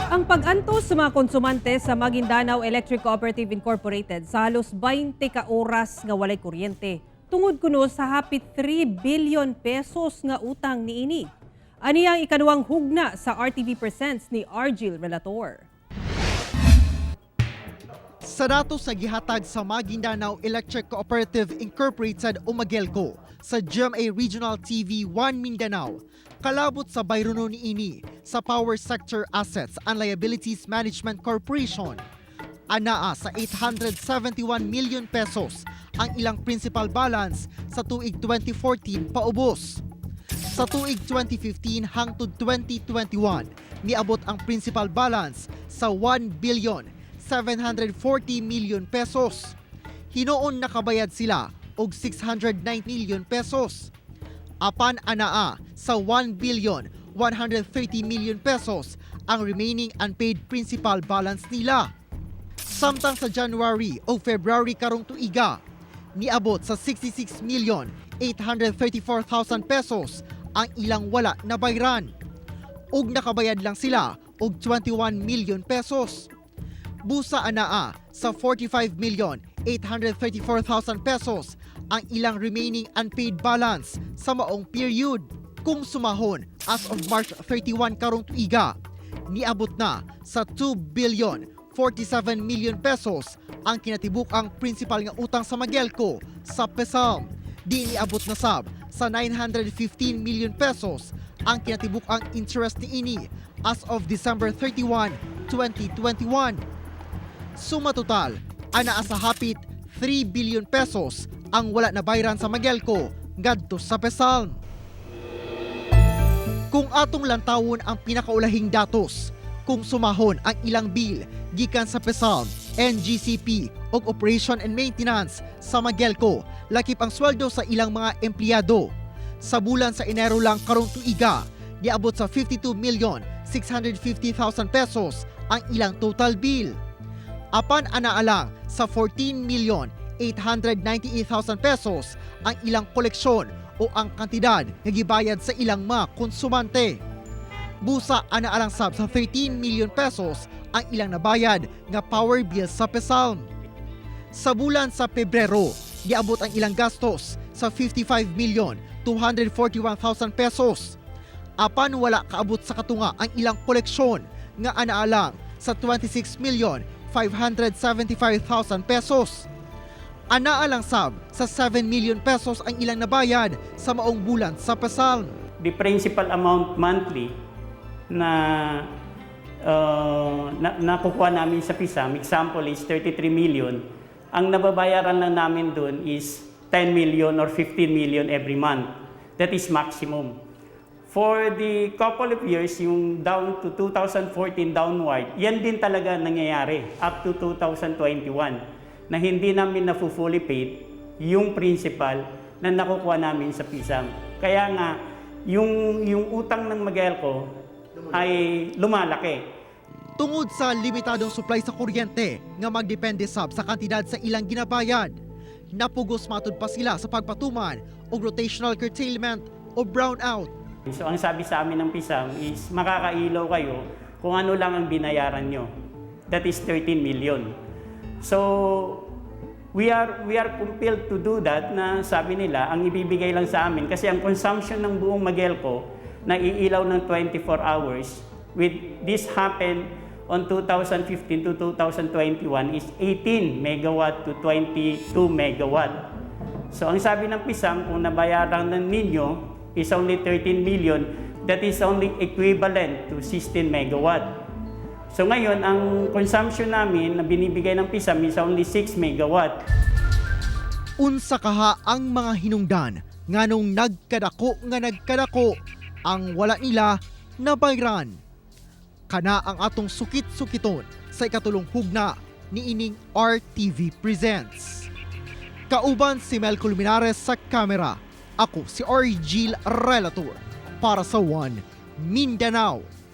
Ang pag-antos sa mga konsumante sa Maguindanao Electric Cooperative Incorporated sa halos 20 ka oras nga walay kuryente tungod kuno sa hapit 3 billion pesos nga utang niini. Ani ang ikaduhang hugna sa RTV Presents ni Argil Relator. Sa datos sa gihatag sa Maguindanao Electric Cooperative Incorporated o Magelco sa GMA Regional TV 1 Mindanao, kalabot sa bayronon niini sa Power Sector Assets and Liabilities Management Corporation. Anaa sa 871 million pesos ang ilang principal balance sa tuig 2014 paubos. Sa tuig 2015 hangtod 2021, niabot ang principal balance sa 1 billion 740 million pesos. Hinuon nakabayad sila og 609 million pesos. Apan anaa sa 1 billion 130 million pesos ang remaining unpaid principal balance nila. Samtang sa January o February karong tuiga, niabot sa 66 million 834,000 pesos ang ilang wala na bayran. Ug nakabayad lang sila og 21 million pesos. Busa anaa sa 45 million 834,000 pesos ang ilang remaining unpaid balance sa maong period. Kung sumahon as of March 31 karong tuiga, niabot na sa 2 billion 47 million pesos ang kinatibuk-ang principal nga utang sa Magelco sa PESALM. Di niabot na sab sa 915 million pesos ang kinatibuk-ang interest niini as of December 31, 2021. Suma total, anaa sa hapit 3 billion pesos ang wala na bayran sa Magelco ngadto sa PESALM. Kung atong lantawon ang pinakaulahing datos, kung sumahon ang ilang bill gikan sa PESALM, NGCP ug Operation and Maintenance sa Magelco, lakip ang sweldo sa ilang mga empleyado. Sa bulan sa Enero lang karong tuiga, niabot sa 52 million 650,000 pesos ang ilang total bill. Apan anaa lang sa 14 million 898,000 pesos ang ilang koleksyon o ang kantidad nga gibayad sa ilang mga konsumante. Busa anaa lang sab sa 13 million pesos ang ilang nabayad nga power bill sa PESALM. Sa bulan sa Pebrero, giabot ang ilang gastos sa 55 million 241,000 pesos. Apan wala kaabot sa katunga ang ilang koleksyon nga anaa lang sa 26 million 575,000 pesos. Anaa lang sab sa 7 million pesos ang ilang nabayad sa maong bulan sa PESALM. The principal amount monthly na nakukuha namin sa PSALM, example is 33 million, ang nababayaran lang namin dun is 10 million or 15 million every month. That is maximum. For the couple of years, yung down to 2014 downward, yan din talaga nangyayari up to 2021 na hindi namin na fully paid yung principal na nakukuha namin sa PSALM. Kaya nga, yung utang ng Magelco ay lumalaki. Tungod sa limitadong supply sa kuryente nga magdepende sab sa kantidad sa ilang ginabayad, napugos matud pa sila sa pagpatuman og rotational curtailment o brownout. So ang sabi sa amin ng PSALM is makakailaw kayo kung ano lang ang binayaran nyo. That is 13 million. So we are compelled to do that na sabi nila ang ibibigay lang sa amin kasi ang consumption ng buong Magelco na iilaw ng 24 hours with this happened on 2015 to 2021 is 18 megawatt to 22 megawatt. So ang sabi ng PSALM, kung nabayaran ng ninyo is only 13 million, that is only equivalent to 16 megawatt. So ngayon, ang consumption namin na binibigay ng PSALM is only 6 megawatt. Unsa kaha ang mga hinungdan nganong nagkadako nga nagkadako ang wala nila nabayran? Kana ang atong sukit-sukiton sa ikatulong hugna niining RTV Presents. Kauban si Mel Colmenares sa kamera. Ako si Argil Relator para sa One Mindanao.